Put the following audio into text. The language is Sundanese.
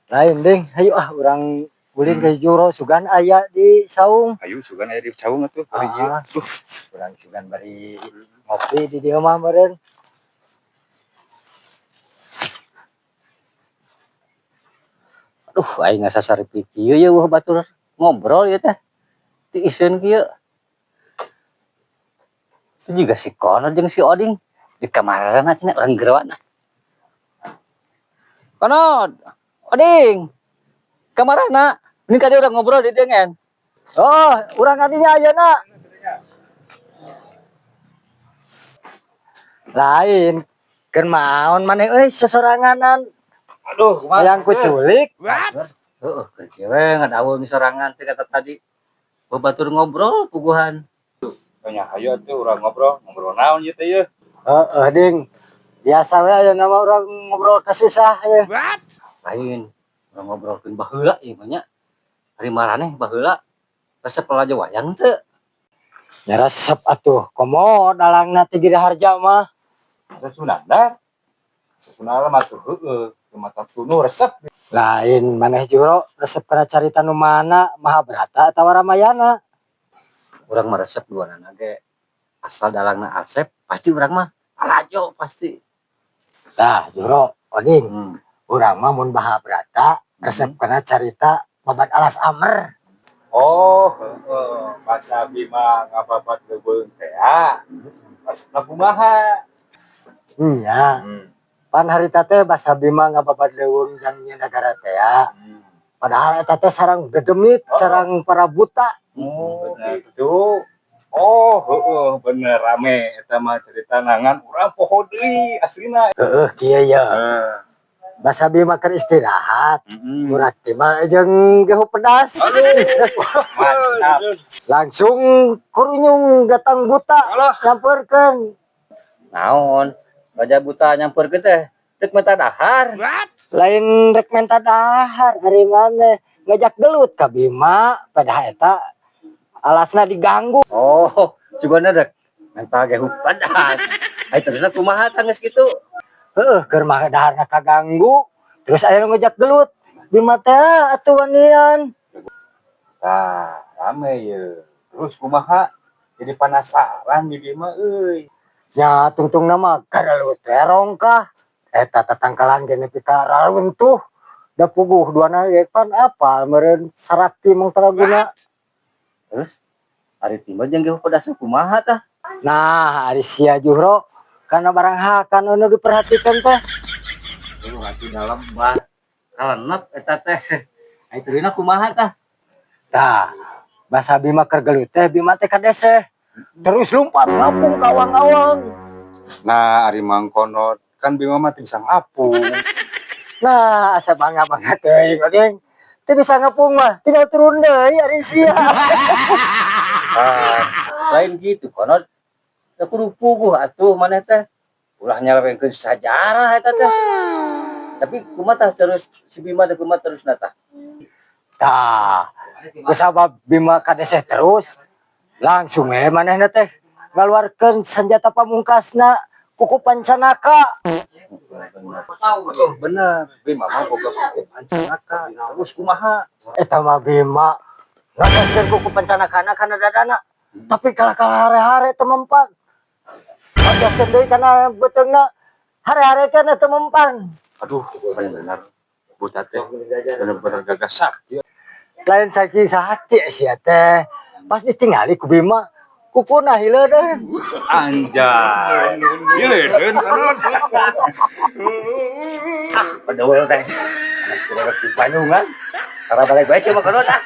Lain, Ding, hayu ah urang ulin ka si Juro, sugan aya di saung. Ayo sugan aya di saung atuh bari ieu. Ah, urang sugan bari ngopi di dieu mah meureun. Aduh, aing ngasasaripi kieu ye weuh batur ngobrol ieu teh. Tiiseun kieu. Itu juga si Kono jeung si Oding di kamarana cenah urang geroan. Kono, Oding. Kamarana? Ini kali urang ngobrol di dieu ngen. Oh, urang kadinya ayeuna. Lain, keur maon maneh euy sesoranganan. Aduh, kumaha? Hayang kuculik. Heeh, keur kieu we ngadaweung sorangan teh kata tadi. Weuh batur ngobrol puguhan. Nya hayu atuh urang ngobrol, ngobrol naon ieu teh yeuh? Heeh, Ding. Biasa we ayeuna mah urang ngobrol kasusah ye. Lain, urang ngobrolkeun baheula ieu mah nya. Ari maraneh baheula resep lalajo wayang teu? Nya resep atuh. Komo dalangna ti Giri Harja mah. Asep Sunandar. Asep Sunandar mah tuh heueuh, mata tunu resep. Lain maneh Juro resep kana carita nu mana, Mahabharata atawa Ramayana? Urang mah resep duanana ge. Asal dalangna Asep, pasti urang mah lalajo pasti. Tah, Juro, Oding, urang mah mun Mahabharata resep kana carita Babad Alas Amer. Oh, heeh, pas Bima ngababat leuweung teh ah. Resepna kumaha? Nya, pan harita teh basa Bima ngababad leuweung jang nyieun nagara teh ya. Padahal eta teh sarang dedemit, sarang para buta. Oh, gitu. Oh, heeh, bener rame eta mah cerita nangan urang poho deui aslina. Heeh, kieu ye. Heeh. Basa Bima keur istirahat, murag mah jeung gehu pedas. Mantap. Langsung kurunyung datang buta Alah. nyamperkeun. Naon? Raja buta nyamperkeun teh deuk minta dahar. Lain rek menta dahar ari maneh ngajak gelut ka Bima, padahal eta alasna diganggu. Oh, sugana dek minta gehu pedas. Ai terusna kumaha tah geus kitu? Heeh, keur mah daharna kaganggu, terus aya nu ngajak gelut. Bima teh atuh wanian. Tah, rame ye. Terus kumaha? Jadi penasaran di Bima euy. Nya tungtungna mah garelut we rongkah. Eta tatangkalan ge nepi ka raruntuh. Da puguh duana ge pan apal meureun sarakti mantraguna. Terus ari timbal jeung gehu pedas kumaha tah? Nah, ari sia Juhro kana barang hakan anu diperhatikan teh. Duh, atuh dalam bah. Kalenep eta teh. Ai terusna kumaha tah? Tah, basa Bima keur gelut teh Bima teh kadeseh. Terus lompat ngapung ka awang-awang. Nah, ari Mang Konot kan Bima mah teu bisa ngapung. Nah, asa bangga-bangga teuing Oding. Teu bisa ngapung mah, tinggal turun deui ari sia. Ah, lain gitu Konot. Da kudu puguh atuh maneh teh. Ulah nyelewengkeun sajarah eta teh. Tapi kumaha tah terus si Bima teh kumaha terusna tah? Tah, kusabab Bima kadeseh terus, langsung we manehna teh ngaluarkeun senjata pamungkasna kuku pancanaka. Oh, bener. Bima mah boga kuku pancanaka. Terus kumaha? Eta mah Bima ngadaskeun kuku pancanakana kana dadana. Tapi kalah-kalah hare-hare teu mempan. Ngadaskeun deui kana beuteungna hare-hare keneh teu mempan. Aduh, bener. Buta teh bener-bener gagah sakti. Lain saking sakti sia teh. Pas ditingali ku Bima, kukuna hileudeuh. Anjay. Hileudeuh Konot. Ah, padahal teh. Anak dewek di Bandungan. Karena balik bae sih mah Konot ah.